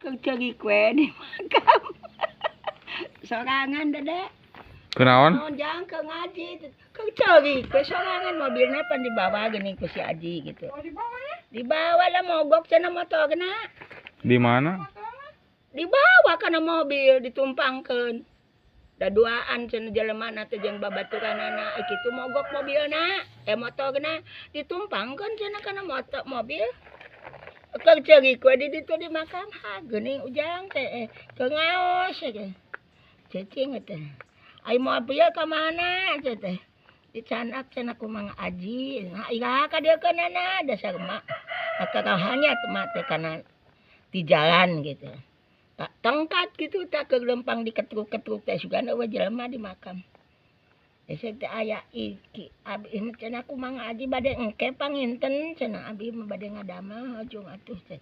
Keur ceurik we di makam. Sorangan, Dede. Kunaon? Naon, Jang, ke ngaji. Keur ceurik we sorangan, mobilnya pan dibawa geuning ku si Aji gitu. Oh, dibawa ya? Dibawa lah, mogok cenah motorna. Di mana? Dibawa kana mobil, ditumpangkeun. Da duaan cenah jelemana teh jeung babaturanana kitu, mogok mobilna, eh, motorna, ditumpangkeun cenah kana motor mobil. Keur ceurik we di ditu di makam, ha geuning Ujang teh, eh, keur ngaos teh. Cicing teh. Ai mobil ka mana teh? Dicandak cenah ku Mang Aji. Nah, iraha ka dieu keunana dasar mak. Kakahanya mak teh kana di jalan gitu. Tak tengkat gitu, tak keur lempang diketruk-ketruk teh, sugan euweuh jelema di makam. Hese teh aya iki abi cenah ku Mang Aji, bade engke panginten cenah, abi mah bade ngadamel hojung atuh teh.